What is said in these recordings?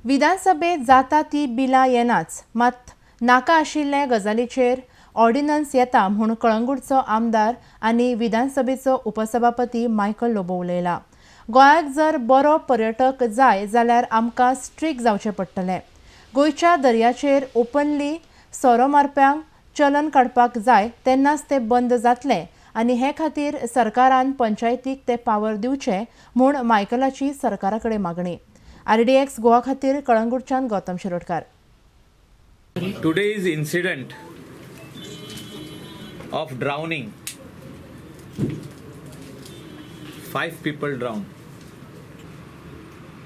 विधानसभेत जाता ती बिलां येनाच, मात नाका आशिल्ल्या गजालीचेर ऑर्डिनन्स येता म्हूण कळंगूटचो आमदार आनी विधानसभेचो उपसभापती मायकल लोबो उलयला. गोंयाक जर बरो पर्यटक जाय जाल्यार आमकां स्ट्रीक जावचें पडटलें. गोंयच्या दर्याचेर ओपनली सोरो मारप्यांक चलन काडपाक जाय, तेन्नाच ते बंद जातले आनी हे खातीर सरकारान पंचायतीक ते पावर दिवचे म्हूण मायकलाची सरकारा कडेन मागणी. आरडीएक्स गोवा खातीर कळंगूटच्यान Gautam Shirodkar. Today's incident of drowning, 5 people drowned.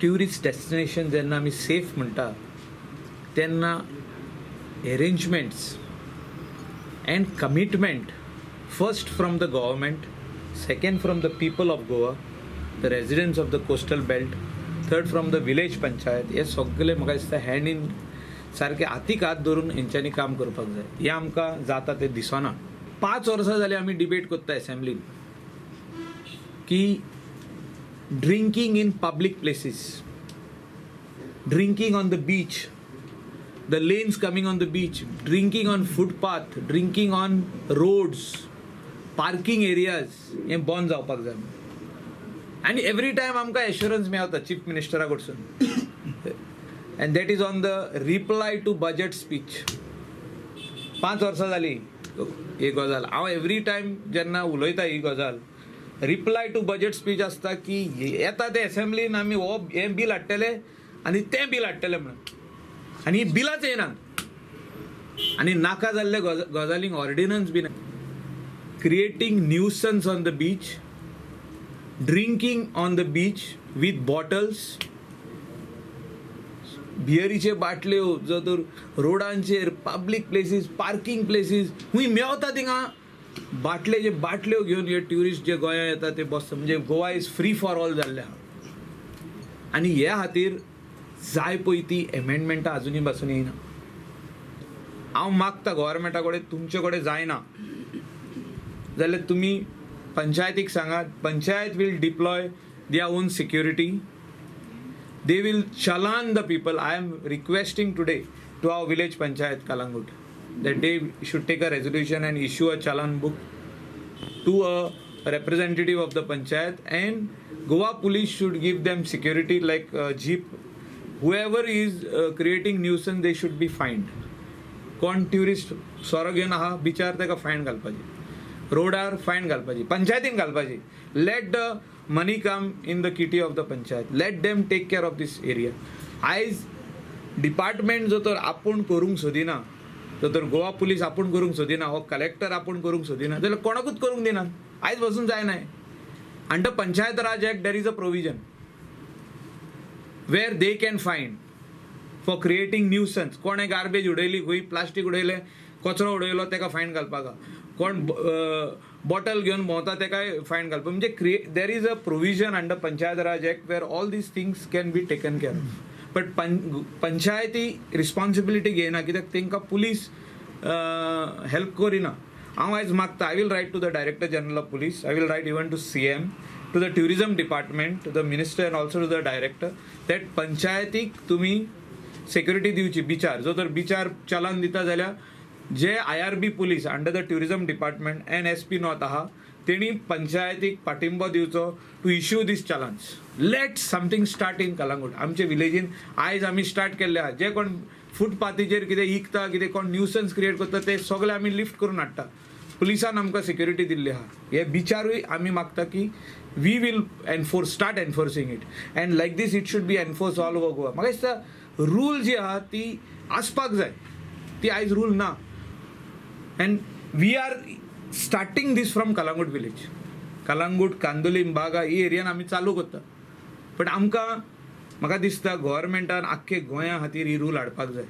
Tourist destination जेन्ना आमी सेफ म्हणटा तेन्ना arrangements and commitment first from the government, second from the people of Goa, the residents of the coastal belt, third from the village panchayat, हे सगळे म्हाका दिसता hand in सारके हातीक हात धरून हेंच्यांनी काम करपाक जाय. हें आमकां जाता तें दिसना. 5 वर्सां जालीं आमी डिबेट करता एसेंब्लीन की drinking in public places, drinking on the beach, the lanes coming on the beach, drinking on footpath, drinking on roads, parking areas, हें बंद जावपाक जाय. आनी एवरी टायम आमकां एश्युरन्स मेळटा चीफ मिनिस्टरा कडसून, and that is on the reply to budget speech. 5 वर्सां जालीं ही गजाल. हांव एवरी टायम जेन्ना उलयता ही गजाल, रिप्लाय टू बजेट स्पीच आसता की येता ते एसेंब्लीन आमी हो हें बील हाडटले आनी तें बील हाडटले म्हणून, आनी ही बिलांच येना आनी नाका जाल्ले गजालींक ऑर्डिनन्स बीन. Creating nuisance on the beach, drinking on the beach with bottles, बियरीचे बाटल्यो जो तर रोडांचेर, पब्लीक प्लेसीस, पार्किंग प्लेसीस खूंय मेवता थिंगा बाटलेचे बाटल्यो घेवन हे ट्युरिस्ट जे गोंया येता ते बसता. म्हणजे Goa is free for all जाल्लें आहा. आनी हे खातीर जाय पळय ती एमेंडमेंटां आजुनूय पासून येयना. हांव मागता गव्हर्मेंटा कडेन, तुमचे कडेन जायना जाल्यार तुमी पंचायतीक सांगात. Panchayat will deploy their own security, they will challan the people. I am requesting today to our village panchayat Calangute that they should take a resolution and issue a challan book to a representative of the panchayat, and Goa police should give them security like a jeep. Whoever is creating nuisance, they should be fined. कोण tourist सोरो घेवन आहा बिचार ताका fine घालपाची, रोडार fine घालपाची, पंचायतीन घालपाची. Let the money come in the kitty of the panchayat, let them take care of this area. आयज डिपार्टमेंट जो तर आपूण करूंक सोदिना, जो तर गोवा पुलीस आपूण करूंक सोदिना, हो कलेक्टर आपूण करूंक सोदिना, जाल्यार कोणाकूच करूंक दिना. आयज बसून जायना. Under Panchayat Raj act there is a provision where they can fine for creating nuisance. कोणें गार्बेज उडयली, खंय प्लास्टीक उडयलें, कचरो उडयलो, ताका फायन घालपाक. कोण बॉटल घेवन भोंवता ताकाय फायन घालपाक. म्हणजे there is a provision under Panchayat Raj act where all these things can be taken care of. But पंचायती रिस्पॉन्सिबिलिटी घेयना, कित्याक तांकां पुलीस हेल्प करिना. हांव आयज मागता, I will write to the director general of police, I will write even to CM, to the tourism department, to the minister and also to the director that पंचायतीक तुमी security दिवची बिचार. जो तर बिचार चलन दिता जाल्यार जे IRB police under the tourism department and SP north आहा तेणी पंचायतीक पाठिंबो दिवचो to issue these challans. Let something start in Calangute. आमचे विलेजीन आयज आमी स्टार्ट केल्ले आहा. जे कोण फुटपाथीचेर कितें इकता, कितें कोण न्यूसन्स क्रिएट करता ते सगळे आमी लिफ्ट करून हाडटा. पुलिसान आमकां सेक्युरिटी दिल्ली आहा. हे बिचारूय आमी मागता की we will enforce, start enforcing it, and like this it should be enforce all over Goa. म्हाका दिसता रूल जी आहा ती आसपाक जाय, ती आयज रूल ना. And we are starting this from Calangute village. Calangute, Candolim, Baga ही एरियान आमी चालू करता. बट आमकां म्हाका दिसता गव्हर्मेंटान आख्खे गोंया खातीर ही रूल हाडपाक जाय.